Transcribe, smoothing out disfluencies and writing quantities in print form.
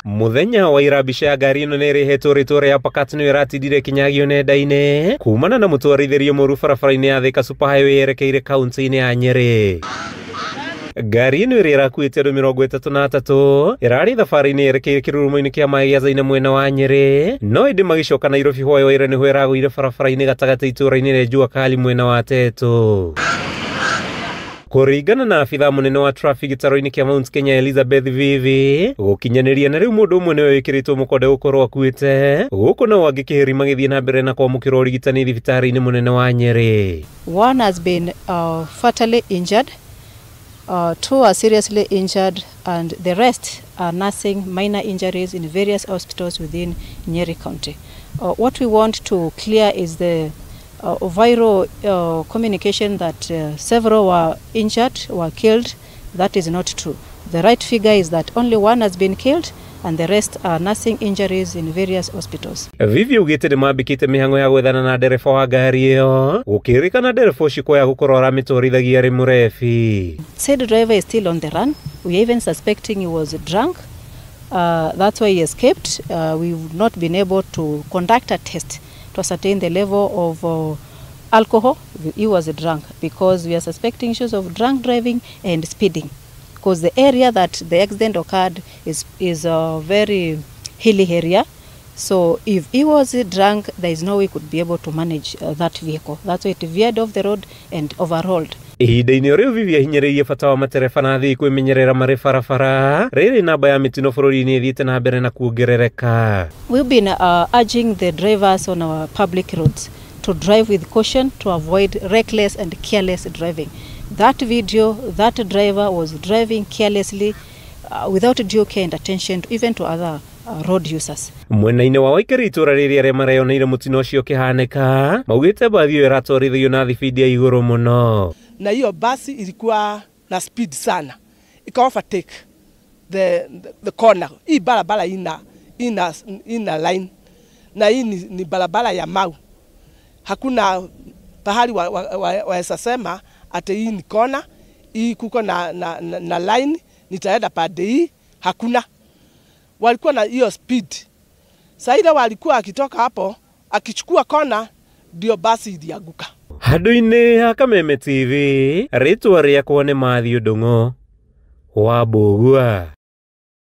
Muthenya wa ira mbica ya ngari ĩno nĩ ĩrehetwo rĩtwa rĩa Pakat nĩyo ĩratindire ĩkĩnyagio nenda-inĩ kumana na mũtwarithĩrie mũru barabara-inĩ ya Thika Super Highway yerekeire kaunti-inĩ ya Nyeri. Ngari ĩno ĩrĩa ĩrakuĩte andũ 33 ĩrarĩ thabarĩ-inĩ yerekeire kĩrurumo-inĩ kĩa maĩ gĩa Zaina mwena wa Nyeri, no ĩndĩ magĩcoka Nairobi hwaĩ wa ira nĩho ĩragũire barabara-inĩ gatagatĩ itũũra-inĩ rĩa Jua Kali mwena wa Tetu. Kũringana na abithaa mũnene wa traffic gĩtaro-inĩ kĩa Mount Kenya Elizabeth Vivi, gũkinyanĩria na rĩu mũndũ ũmwe nĩwe wĩkĩrĩtwo mũkonde gũkorwo akuĩte, gũkũ nao angĩ kĩhĩri magĩthiĩ na mbere na kwamũkĩrwo ũrigitani thibitarĩ-inĩ mũnene wa Nyeri. One has been fatally injured, two are seriously injured, and the rest are nursing minor injuries in various hospitals within Nyeri County. What we want to clear is the viral communication that several were injured, were killed. That is not true. The right figure is that only one has been killed and the rest are nursing injuries in various hospitals. Vivi ugĩte nĩmambĩkĩte mĩhang'o ya gwethana na ndereba wa ngari ĩyo, gũkĩrĩkana ndereba ũcio kwaya gũkorwo aramĩtwarithagia arĩ mũrebi. Said driver is still on the run. We are even suspecting he was drunk. That's why he escaped. We've not been able to conduct a test to ascertain the level of alcohol. He was drunk because we are suspecting issues of drunk driving and speeding, because the area that the accident occurred is a very hilly area. So if he was drunk, there is no way he could be able to manage that vehicle. That's why it veered off the road and overrolled. Ihinda-inĩ o rĩu Vivi ahinyĩrĩirie bata wa matereba na athii kwĩmenyerera marĩ barabara rĩrĩ namba ya mĩtino bũrũri-inĩ ĩthiĩte na mbere na kuongerereka. We've been urging the drivers on our public roads to drive with caution, to avoid reckless and careless driving. That video, that driver was driving carelessly without due care and attention even to other road users. Mwena-inĩ wa waikari itũra rĩrĩ arĩa mareyoneire mũtino ũcio ũkĩhanĩka maugĩte mbathi ĩyo ĩratwarithio na thibindi ya igũrũ mũno. Na hiyo basi ilikuwa na speed sana, ika overtake the corner. Hii barabara ina line na hii ni barabara ya mau, hakuna pahali waweza sema ati hii ni kona, hii kuko na line nitaenda pande hii, hakuna. Walikuwa na hiyo speed. Saida walikuwa akitoka hapo akichukua kona ndio basi ilianguka. Handũ-inĩ ha Kameme TV, rĩtwa rĩakwa nĩ Matthew Ndung'u wa Mbũgua.